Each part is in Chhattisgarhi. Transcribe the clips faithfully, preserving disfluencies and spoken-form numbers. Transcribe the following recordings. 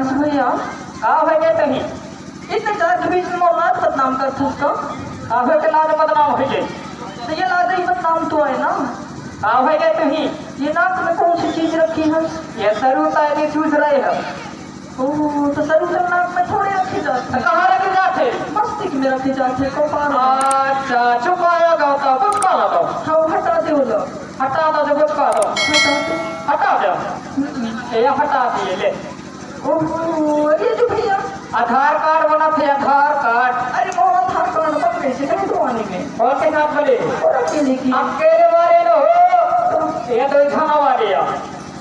भैया, का होय गे तही? इतने चार के बीच में मोर लाज बदनाम करथस का? का होय के लाज बदनाम होय गे? तो ये लाज ही बदनाम तो है ना। का होय गे तही? ये नाक में कौन सी चीज रखी है? ये सरू ताय के चूस रहे हैं। ओह, तो सरू तो नाक में थोड़े रखे जाते हैं। कहाँ रखे जाते? मस्तिष्क में रखे जाते हैं, कपार में। अच्छा, चुप आया गाता, बुचका ला दो। हाँ, हटा दे वो लोग। हटा दो, जो बुचका दो। हटा दे। हटा दो। हम्म। ये हटा दिए, ले। ओहो, अरे तो भैया। आधार कार्ड बना थे, आधार कार्ड। अरे वो आधार कार्ड बन गए से कहीं तो आने में। और के साथ बने? और अकेले की। अकेले वाले न हो। ये तो इतना वाले यार।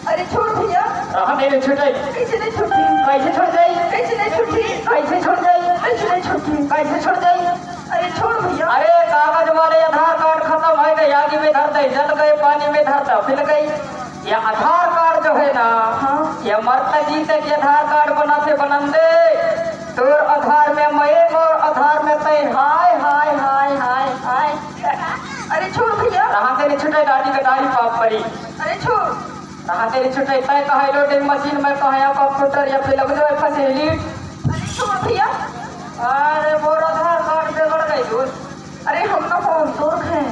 अरे छोड़ भैया। हाँ, नहीं छुट जाई। कैसे नहीं छुट्टी? कैसे छुट जाई? कैसे नहीं छुट्टी? कैसे छुट जाई? कैसे नहीं छुट्टी? कैसे छुट जाई? अरे छोड़ भैया। अरे कागज वाले आधार कार्ड खत्म है गए, आगी में धर दे, जल गए, पानी में धर दे, फिर गई। ये आधार कार्ड जो है ना, हाँ। ये मरता जीते के आधार कार्ड बनाते बनन दे। तोर आधार में मैं, मोर आधार में तय। हाय, हाय, हाय, हाय, हाय। अरे छोड़ भैया। कहाँ से नहीं छुटे, डाटी का डाटी पाप परी। अरे छोड़। कहाँ से नहीं छुटे, तय कहे लोडिंग मशीन में, कहे या कंप्यूटर या फिर लग जाए फैसिलिटी। अरे छोड़ भैया। अरे मोर आधार कार्ड बिगड़ गई दूर। अरे हम ना फोन तोर हैं।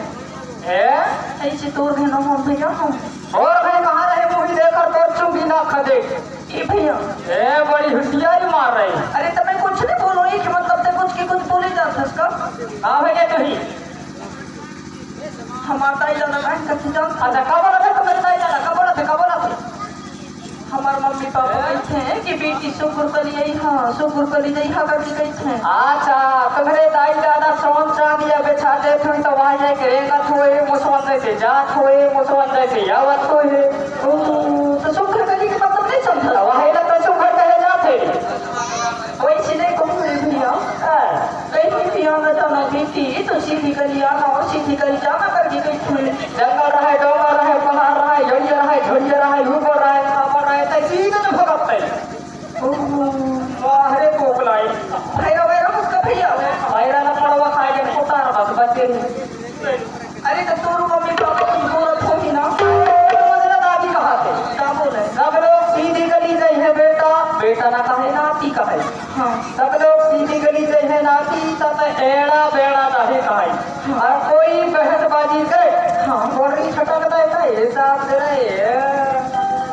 ए? ऐसे तोर हैं ना फोन भैया हम। और भाई कहाँ रहे, मुँह ही देखकर तोर चुंगी ना खदे। ए भैया। ए, बड़ी होशियारी मार रही। अरे तो मैं कुछ नहीं बोलो, एक मतलब ते कुछ की कुछ बोले जात हस का? हाँ भैया, तो ही। हमार दाई दादा बहन कथी जान। अच्छा, का बोला था तुम्हारे दाई दादा? का बोला था? का बोला था? हमार मम्मी पापा ए? कहते हैं कि बेटी सुकुर कली आई, हाँ, सुकुर कली आई, हाँ, करके कहते हैं। अच्छा, तुम्हारे दाई दादा सोन चांदी या बेचा देत हुई तो वहाँ ये करेगा थोए, मुसवन जैसे जात हुए, मुसवन जैसे यावत हुए। ओ, तो सुकुर कली के मतलब नहीं समझा? वहाँ ये तो सुकुर कहे जाते। वैसे नहीं कहूँ रे भैया। हाँ। कहीं भी आना जाना बेटी तो सीधी गली आना और सीधी गली जाना करके कहते हैं। जंगल रहे, डोंगर रहे, पहाड़ रहे, जड़िया रहे, झड़िया रहे, ऊपर रहे, खापर रहे, तै सीधे तो भगत है। ओहो। वाह रे कोकलाई। भैरा, भैरा, उसका भैया। भैरा ना पड़वा खाए जन कोतार बस बचे। अरे तो तोर मम्मी पापा कुछ बोलत होही ना? तो मुझे ना दादी कहा थे। का बोले? सब लोग सीधी गली जाई है बेटा, बेटा ना कहे, नाती कहे। हाँ। सब लोग सीधी गली जाई है नाती, तब एड़ा बेड़ा नहीं कहे। हाँ। और कोई बहसबाजी करे, हाँ। गोली छटक दे तो हिसाब से रहे।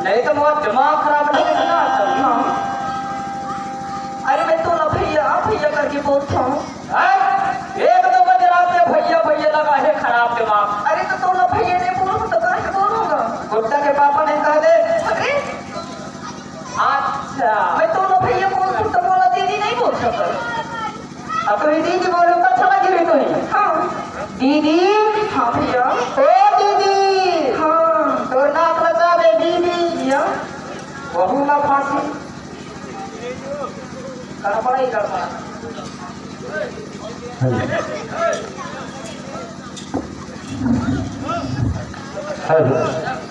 नहीं तो बहुत दिमाग खराब नहीं करना। हाँ। अरे मैं तो ना भैया, भैया करके बोलता हूँ। हैं? एक दो बजे रात में भैया भैया लगा है खराब दिमाग। अरे तो तोला भैया नहीं बोलूं तो काहे बोलूंगा? गुड्डा के पापा ने कह दे। अरे अच्छा। मैं तोला भैया बोलूं तो बोला दीदी नहीं बोल सकता। अब तुम्हें दीदी बोलो तो अच्छा लगे भी तुम्हें। हाँ। दीदी। हाँ भैया। ओ दीदी। हाँ। तो नाक लगा दे दीदी। भैया। वहू ना फांसी। गड़बड़ा ही गड़बड़ा। हेलो। हेलो।